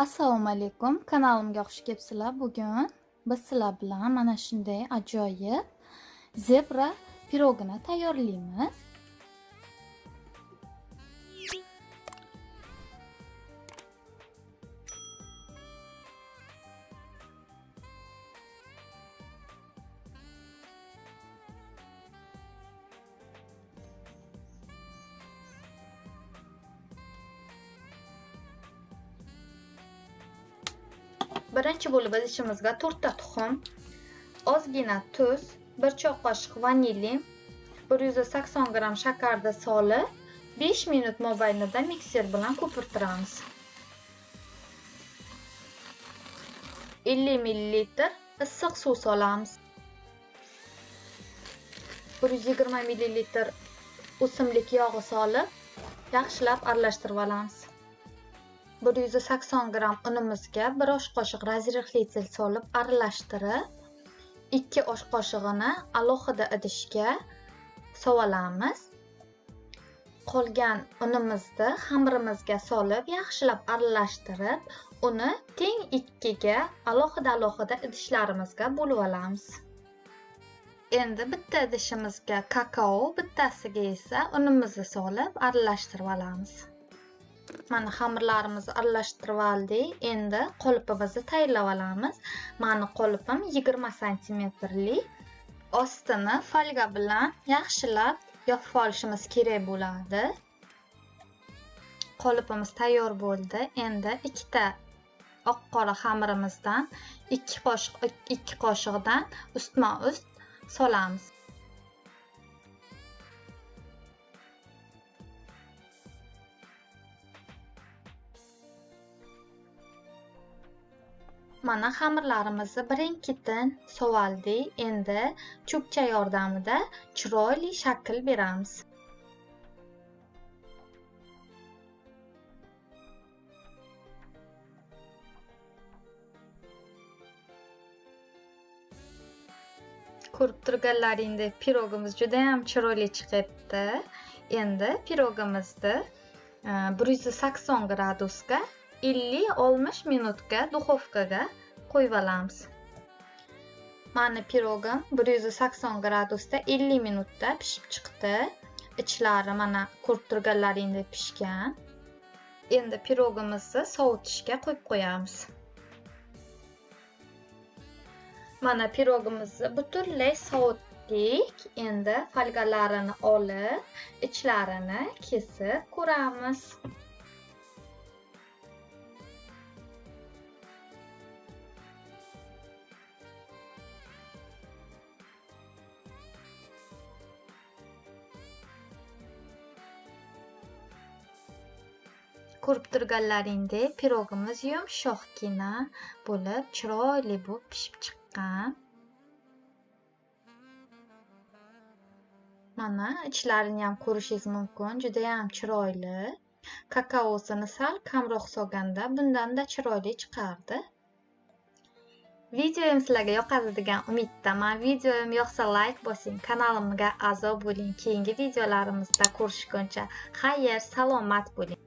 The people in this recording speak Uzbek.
Assalomu alaykum, kanalimga xush kelibsizlar. Bugun biz sizlar bilan mana shunday ajoyib zebra pirogini tayyorlaymiz. Birinchi bo'lib idishimizga 4 ta tuxum, ozgina tuz, 1 choy qoshiq vanilin, 180 gramm shakarni solib, 5 minut mobaynida mikser bilan ko'pirtiramiz. 50 ml issiq suv solamiz. 120 ml o'simlik yog'i solib, yaxshilab aralashtirib olamiz. 180 gramm unimizga 1 osh qoshiq разрыхлитель solib aralashtirib, 2 osh qoshig'ini alohida idishga solamiz. Qolgan unimizni xamirimizga solib, yaxshilab aralashtirib, uni teng 2 ga alohida-alohida idishlarimizga bo'lib olamiz. Endi bitta idishimizga kakao, bittasiga esa unimizni solib aralashtirib olamiz. Mana xamirlarimizni aralashtirib oldik. Endi qolipimizni tayyorlab olamiz. Mani qolipim 20 santimetrli. Ostini folga bilan yaxshilab yopib olishimiz kerak bo'ladi. Qolipimiz tayyor bo'ldi. Endi ikkita oq qora xamirimizdan 2 qoshiqdan ustma-ust solamiz. Mana xamirlarimizni birin-ketin sovaldik. Endi cho'pcha yordamida chiroyli shakl beramiz. Ko'rib turganlaringdek pirogimiz juda ham chiroyli chiqibdi. Endi pirogimizni 180 gradusga 50-60 minutga duxovkaga qo'yib olamiz. Mani pirogim 180 gradusda 50 minutda pishib chiqdi. Ichlari mana ko'rib turganlaringdek pishgan. Endi pirogimizni sovutishga qo'yib qo'yamiz. Mana pirogimizni butunlay sovutdik. Endi folgalarini olib, ichlarini kesib ko'ramiz. Ko'rib turganlaringdek pirogimiz yumshoqqina bo'lib, chiroyli bo'lib pishib chiqqan. Mana ichlarini ham ko'rishingiz mumkin, juda ham chiroyli. Kakaosini sal kamroq solganda bundan-da chiroyli chiqardi. Videoyim sizlarga yoqadi degan umiddaman. Videoyim yoqsa like bosing, kanalimga a'zo bo'ling. Keyingi videolarimizda ko'rishguncha xayr, salomat bo'ling.